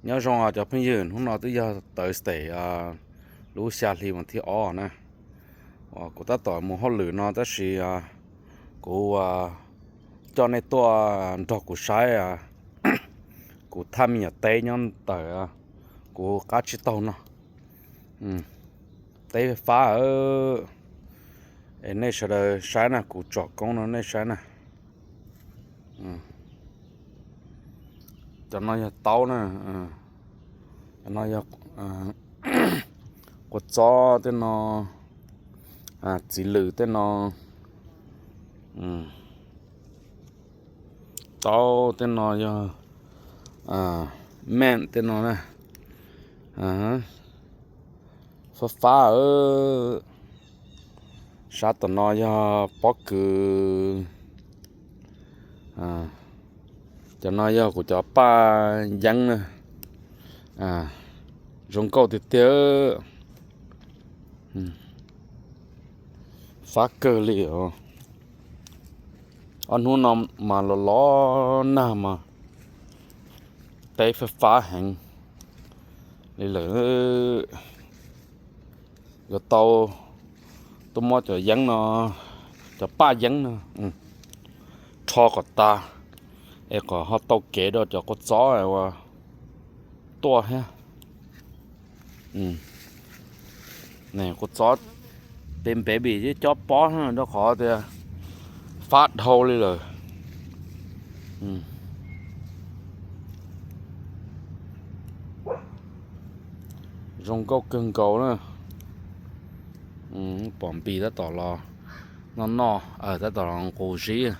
Nyob zoo cov phooj ywg, hnub no twb yog Thursday lub xya hli vas thib ob na. Uas kuv tab tom mus hauj lwm no tab sis kuv coj nej tuaj nrog kuv saib kuv thaj me nyuam teb nyob ntawm kuv qab tsib taug no. Teb fab, es nej sawv daws saib na, kuv tsom koob no nej saib na. Cov no yog taub na, cov no yog kua txob tej no, txiv lws tej no, taub tej no yog meem tej no na. Fab fab, sab tom no yog pob kws. Cov no yog kuv cov paj yeeb na, zoo nkauj tiag tiag, fab kawg li os. Ob hnub no mas los los nag mas teb fab fab heev li lawm. Yuav tau tuaj muab cov yeeb no, cov paj yeeb no rho kom tas, es kom ho tau kev rau cov kua txob uas tuaj thiab. Kua txob pem npev vim cob pob rau qhov tias fab dhau li lawm. Zoo nkauj kawg nkaus na. Pom npis tab tom los noj noj, tab tom los nqus zib.